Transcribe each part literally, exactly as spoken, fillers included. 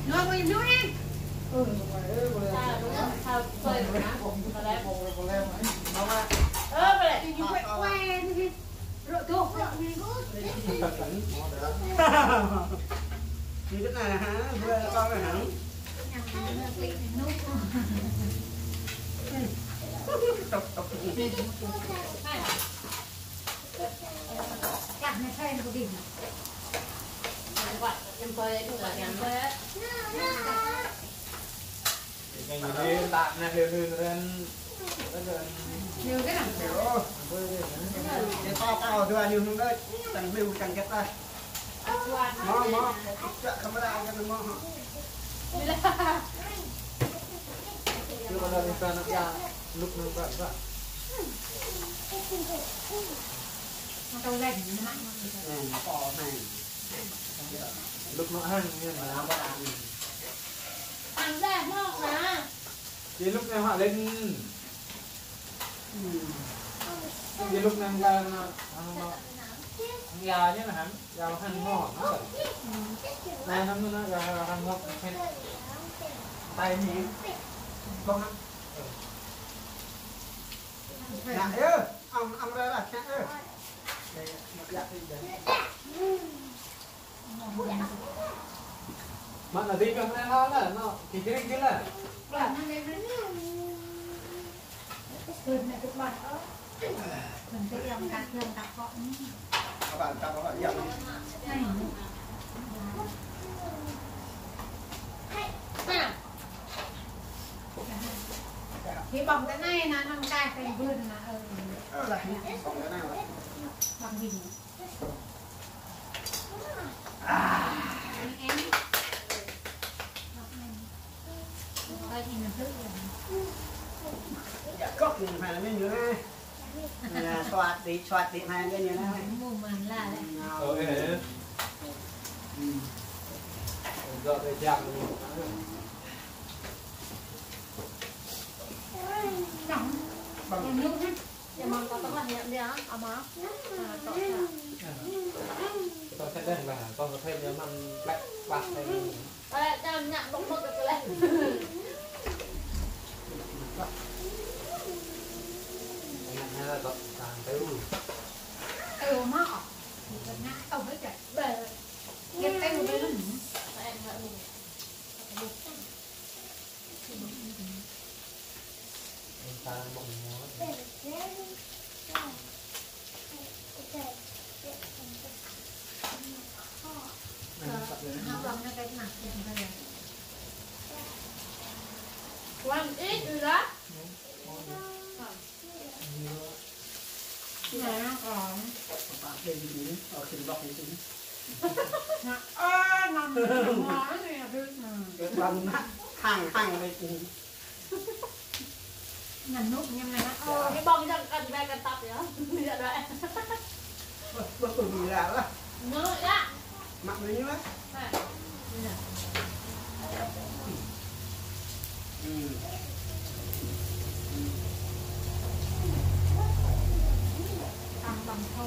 Nó có nhiều nước em. Ơ, Lŭk nŏ hăng, ñu nŏ hăng. Ăn ra mơ̆ hả? Či lŭk nŏ hăng lên. Či lŭk nŏ hăng, hăng nŏ. Hăng ya ñu nŏ hăng, ya hăng mơ̆. Nai hăng nŏ, ya hăng mơ̆. Tay ñu. Bông hăng. Nă ơ, ăn, ăn ra lah, nă ơ. Mă nă dih kơ mă nă lah, nă, kikring kơ lah. Hi bông tơ anai nă, nă kai kai bươn nă, ơ. Ơ, lah, hi bông tơ anai lah. Bông hin. Ơ, kok ñu hai anai ñu anai. Nă, soat đĭ, soat đĭ hai anai ñu anai. Ơ, ơ. Dŏ tơ jang ñu. Bông. Tơ tơleh lah, tơ tơleh ñu mă plek plek. Ơ, tơleh ñu bŏk bŏk tơleh. Tơleh ñu tơleh tơleh. Tơleh mă. Tơleh tơleh. Bơ. Gĕt tơleh bơ. One each, is that? Nè, còn. Ơ, nằm ngon nè, được nè. Hăng, hăng đây. Năn nŭk ñăm năn. Ơ, cái bông răng cân ve cân tăp ya. Ơ, bơ bơ bì lạ lah. Nơ ya. Mă mă ñu lah. Nè. Ăn bông thô.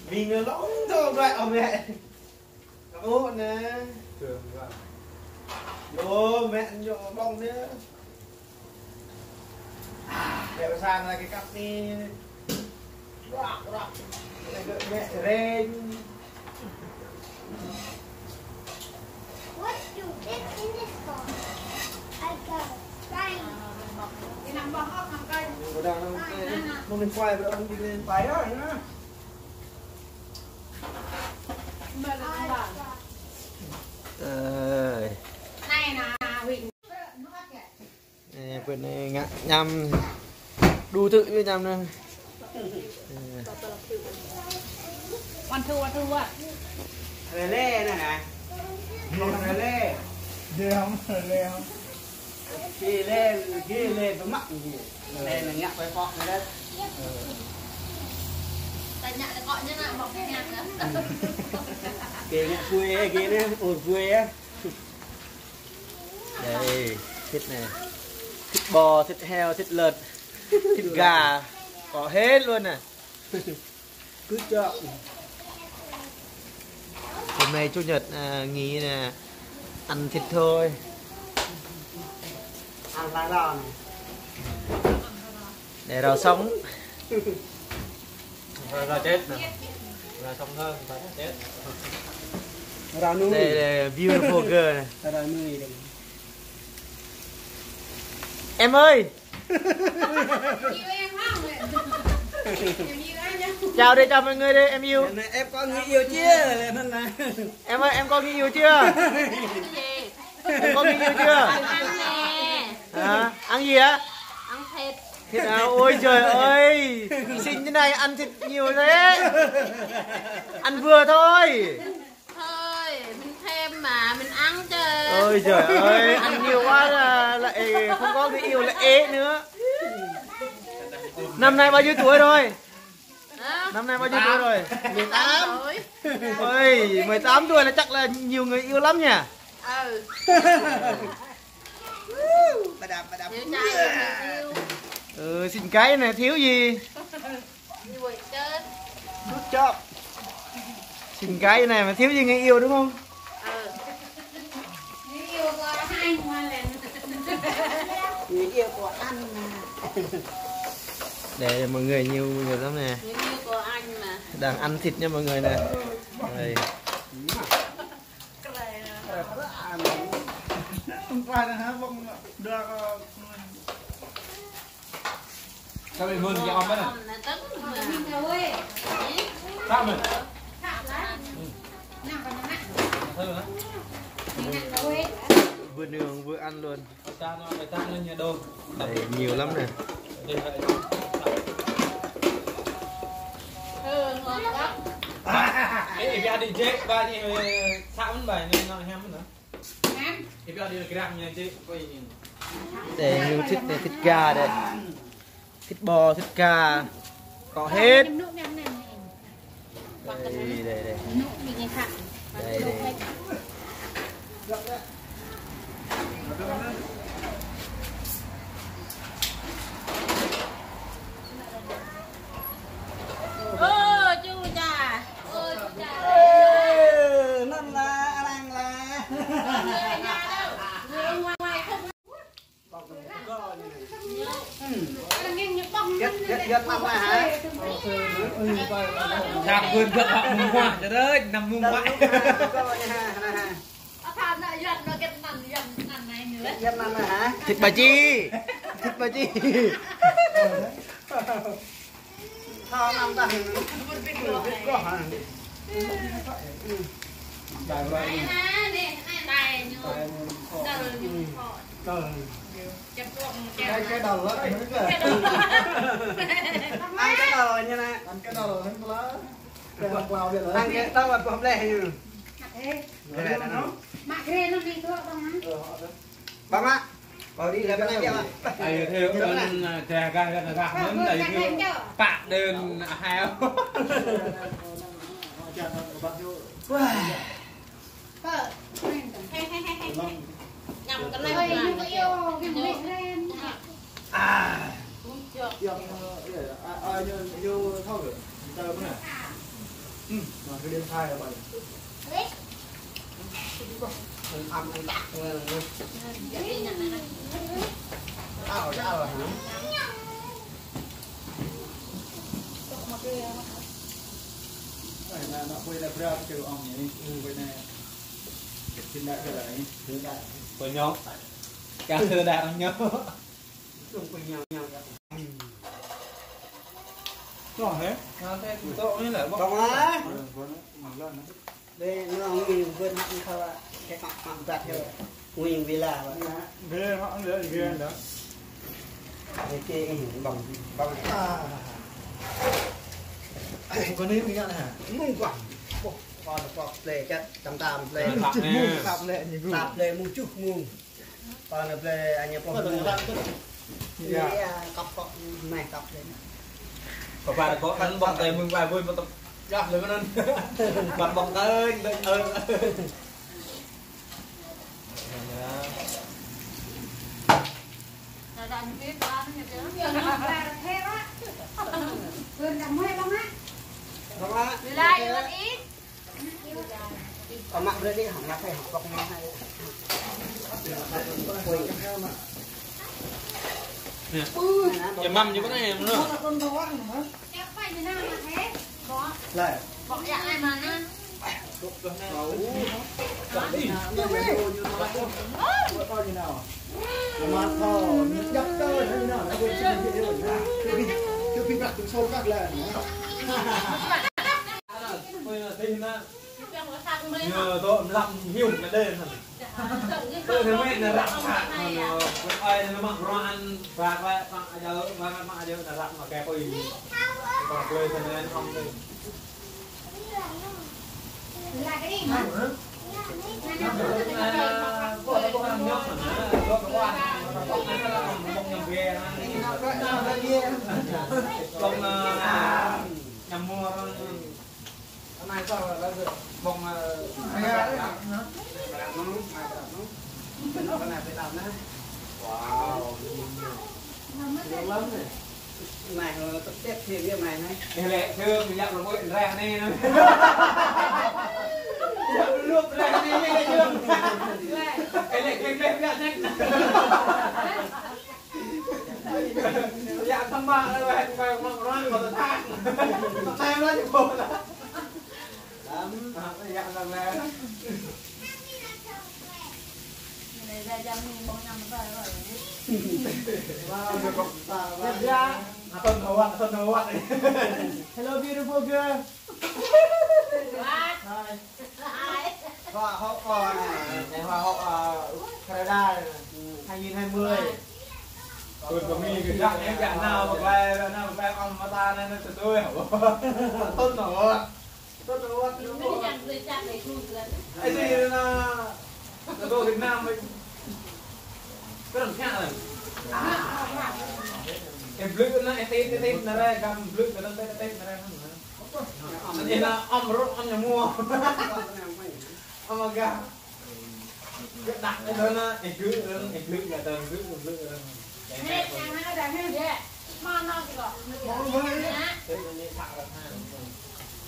Mình lông tơ đuaĭ ôm mẹ. Ơ nè. Yô, mẹ yô bông nè. Mẹ sang là cái cặp đi. Rock, rock. Mẹ rên. What you get in this box? I got a frying. Cái nắm bông ốc nắm cây. Bông đang nắm cây. Bông đi quay, bông đi lên. Phải đó, nhá. Mà là Anai ngă añăm. Đủ thứ ñu añăm anai. One, two, one, two, one. Rơlê anai nè. Rơlê. Rơlê hŏng, rơlê hŏng. Gih lĕ, gih lĕ bơmăk gih. Lĕ anai ngă kue pŏk anai. Ta ngă kue pŏk ñu anai, bŏk ñu anai. Gih ngă kue, gih anai, ur kue. Đây, thịt này. Thịt bò, thịt heo, thịt lợn, thịt gà. Có hết luôn nè. Cứ chọn. Hôm nay chủ nhật, à, nghỉ nè. Ăn thịt thôi. Ăn lá rau này. Để rau sống. Rau, rau chết nè. Rau sống thôi, không phải chết. Rau nuôi. Đây, đây, beautiful girl này. Rau nuôi đây. Em ơi! Chào đây, chào mọi người đây, em yêu. Em có người yêu chưa? Em ơi, em có người yêu chưa? Em có người yêu chưa? Ăn nè. Hả? Ăn gì á? Ăn thịt. Thịt à? Ôi trời ơi, xinh thế này ăn thịt nhiều thế. Ăn vừa thôi. Thôi, mình thèm mà, mình ăn chứ. Ôi trời ơi, ăn nhiều quá là, là ê, không có người yêu là ế nữa. Năm nay bao nhiêu tuổi rồi? Hả? Năm nay bao nhiêu tuổi rồi? Mười tám. Ôi, mười tám tuổi là chắc là nhiều người yêu lắm nhỉ? Ừ. Ba đạp, ba đạp. Thiếu trai, người yêu. Ừ, xinh gái này thiếu gì? Vui chứ. Good job. Xinh gái này mà thiếu gì người yêu đúng không? Ừ. Người yêu của anh mà là người yêu của anh mà. Đây, mọi người nhiều người lắm nè. Người yêu của anh mà. Đang ăn thịt nha mọi người nè. Đây. Hôm qua nè hả, bông đưa, ờ, Sao mày mơn cái ong bớt à? Sao mày? Thơm hả? Vừa nướng vừa ăn luôn. Bài tán nó, bài tán nó nhà đồn. Đây, nhiều lắm nè. Đây, đây. Ê, ê, đi dễ, ba nhỉ, sao mơn bài này, nó hem nữa. Đây, thịt này, thịt gà đây. Thịt bò, thịt gà. Có hết. Đây, đây, đây. Đây, đây. Ơ, chú cha. Ơ, chú cha. Ê, năm là, anh là. Người nhà đâu? Người ngoài không? Giật, giật, giật năm là hả? Giật năm là hả? Giật năm là hả? Thịt ba chi? Thịt ba chi? Thơm lắm ta. Thịt gỏi hả? Ăn cái đầu lợn nữa kìa. Ăn cái đầu như này. Ăn cái đầu là ăn cái lá. Ăn cái đầu là bơm leh như. Mă grê nó đi thôi, bông hả? Bông ạ. Bảo đi là bên này kìa mà. Ai theo ăn, à, trà gai ra là gạt mắm, ai theo pạ đơn heo. Wow. Ơ. Ê, ê, ê, ê, ê. Ngậm cái này. Ôi, là không có yêu, cái mẹ khen. À. Không chưa. Yêu, à, à, yêu, yêu thâu rồi. Tao mới nè. Ừ, mà cái điện thoại là bạn. Ăn ăn tắc. Tao, tao hả? Này, nó, nó quay lại bra cái ông này. Quay này. Tôi nhớ. Cả sư đã nhớ. Rồi hả? Nó thế, tôi này là bông. Bông á. Đây, nó không nhìn quên hẳn không ạ. Cái cặp cặp giặt rồi. Nguyên villa vậy. Ghê hả? Ghê, ghê đó. Ê, kê, ê, ƀơ̆ng, ƀơ̆ng. À. Ê, kơ anai mơ̆ng anai hă? Mơ̆ng ƀơ̆ng. Ƀôh, kơ anai pŏk plĕ čăt, tam tam plĕ. Tam tam plĕ. Mơ̆ng tam plĕ ñu. Tam plĕ mơ̆ng čuh mơ̆ng. Kơ anai plĕ anai pŏk mơ̆ng. Iya. Iya, kăp kŏk, meh kăp plĕ. Kơ ƀar kŏk anŭn ƀơ̆ng tơi mơ̆ng ƀai ƀuôn pơtŭp. Yah, lĕ anŭn. Ƀar ƀơ̆ng tơi, tơi, ơ. Nè. Ui. Ơ, măm ñu pơ anai, măm ñu. Lĕ. Ñu dŏ mlam hiu kơ đê hăn. Tơ anai mơ̆ anai răk mă, anŭn, ơi, anai mă bruă anŭn, ba, ba, mă aja, ba, mă aja, anai răk mă kơ pui. Kơ pui tơ anai hŏng tơ. Anai sao là ƀơ̆ng, ơ, ƀơ̆ng, ơ, ƀơ̆ng, ƀơ̆ng. Wow. Ngon lắm này. Này, ờ, tép thêm cái này này. Ê, lĕ, thơm, yak lŏm ƀơi reh anai. Yak lŏm ƀơi reh anai, yak lŏm. Ê, lĕ, lĕ, lĕ, yak anai. Yak tơma, ơ, yak tơma, yak tơma. Tơma, yak tơma. Lắm. Yak tơma. Này ra jam ni ƀơ̆ng ñăm tơi rồi. Wow, được không? Được ra. Atôn hawak, atôn hawak. Hello, beautiful girl. What? Hi. Hoa hậu, ờ, này, này hoa hậu, ờ, Canada này. Ừ. Hai nghìn hai mươi. Ôi, có mi cái chắc em chẳng nào mà quay, nào mà quay ông mà ta nên nó tụi tôi hả? Tôn nổi. Tôn nổi. Ai gì nó, nó tô Việt Nam mình. Cái đồng khác này. Em blue nó, em tên, em tên nó ra, gam blue nó, tên, tên nó ra. Anŭn yơh, ăm rŏ, ăm ñu mua. Ăm aga. Kơ đăk tơ anŭn, ê, gơ̆ anŭn, ê, blư̆ gơ̆ tơ, blư̆, blư̆ anŭn. Ê, yang ada dah, nih, dek. Mana sih kok? Mau beli. Ya. Tơ anŭn, ê, thak rơ̆k ha.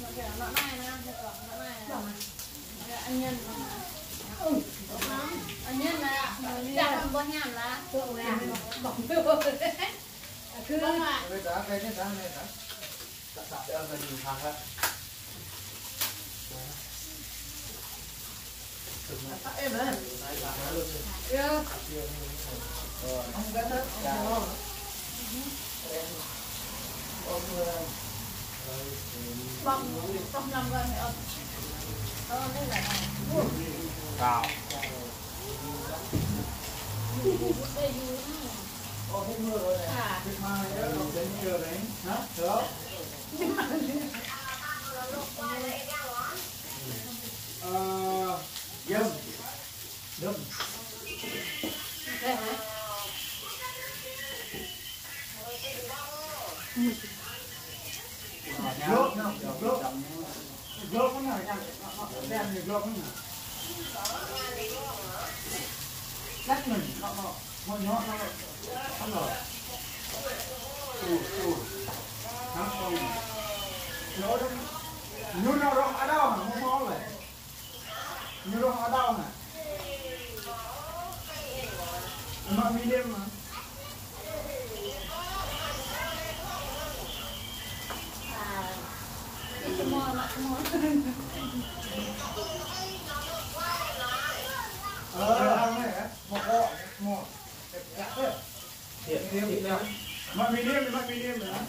Anŭn anai, anŭn anai. Anŭn anai. Anŭn anai. Dah, ƀơ̆ng ñăm lah. Tuh, ya. Ƀơ̆ng tuh. Ơ, kơ. Ơ, dah, kơ anai, dah, anai, dah. Wow. Ơ, yơm. Yơm. Glô, glô. Glô kơ anai, glô kơ anai. Lăk anai, glô, glô. Mơ̆ ñu, glô, glô. Glô. Hă, glô. Glô đó. Ñu nao rŏng ăt đaŏ, mơ̆ mơ̆ lĕ. Ñu rŏng ăt đaŏ hă? Mă mi liêm hă? Ơ, hăng anai hă? Mă kŏ, mă. Mă mi liêm, mă mi liêm hă?